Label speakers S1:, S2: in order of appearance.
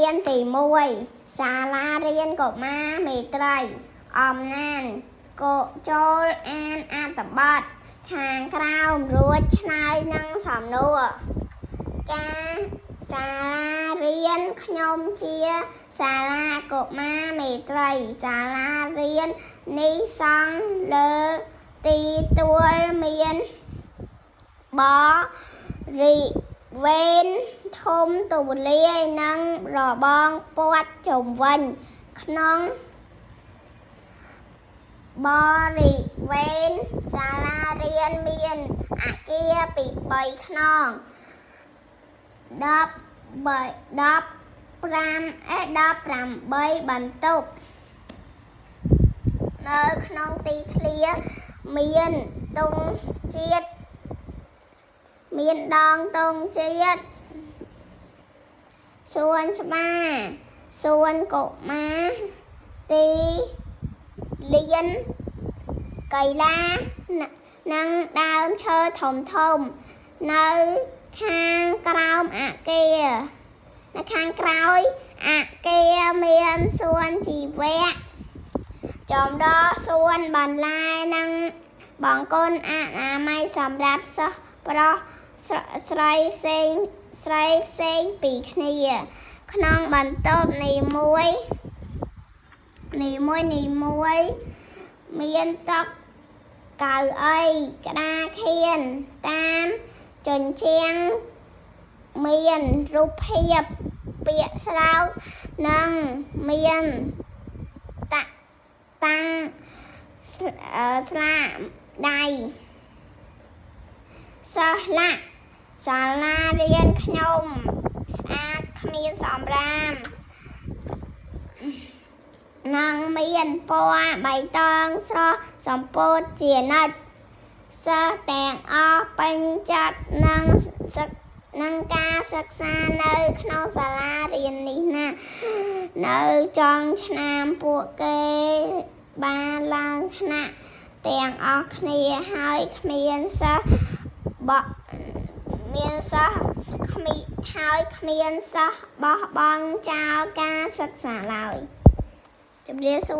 S1: រៀនទី1សាលារៀនកុមារមេត្រីអំណានកុចូលអានអត្ថបទខាងក្រោមរួចឆ្លើយនឹងសំណួរការសាលារៀនខ្ញុំជាសាលាកុមារមេត្រីសាលារៀននេះសង់លើទីទួលមានបរិវេណធំទូលាយនិងរបងព័ទ្ធជុំវិញក្នុងបរិវេណសាលារៀនមានអគារពី3ខ្នង13 15អេ18បន្ទប់នៅក្នុងទីធ្លាមានទង់ជាតិមានដងទង់ជាតិសួនច្បារសួនកុមារទីលានកីឡានិងដើមឈើធំធំនៅខាងក្រោមអគារនៅខាងក្រោយអគារមានសួនជីវៈចម្រុះសួនបន្លែនិងបង្គន់អនាម័យសម្រាប់សិស្សប្រុសស្រីផ្សេងស្រីផ្សេងពីគ្នា ក្នុងបន្ទប់នីមួយនីមួយនីមួយមានតុកៅអីក្តារខៀនតាមជញ្ជាំងមានរូបភាពពាក្យស្លោកនិងមានតាក់តាំងស្លាកដៃសិស្សលាក់សាលារៀនខ្ញុំស្អាតគ្មានសំរាមនិងមានពណ៌បៃតងស្រស់សម្ពោធជានិច្ចសិស្សទាំងអស់ពេញចិត្តនឹងសិកនឹងការសិក្សានៅក្នុងសាលារៀននេះណាស់នៅចុងឆ្នាំពួកគេបានឡើងថ្នាក់ទាំងអស់គ្នាហើយគ្មានសិស្សបមានសិស្សគ្មានហើយគ្មានសិស្សបោះបង់ចោលការសិក្សាឡើយជម្រាបសួរ។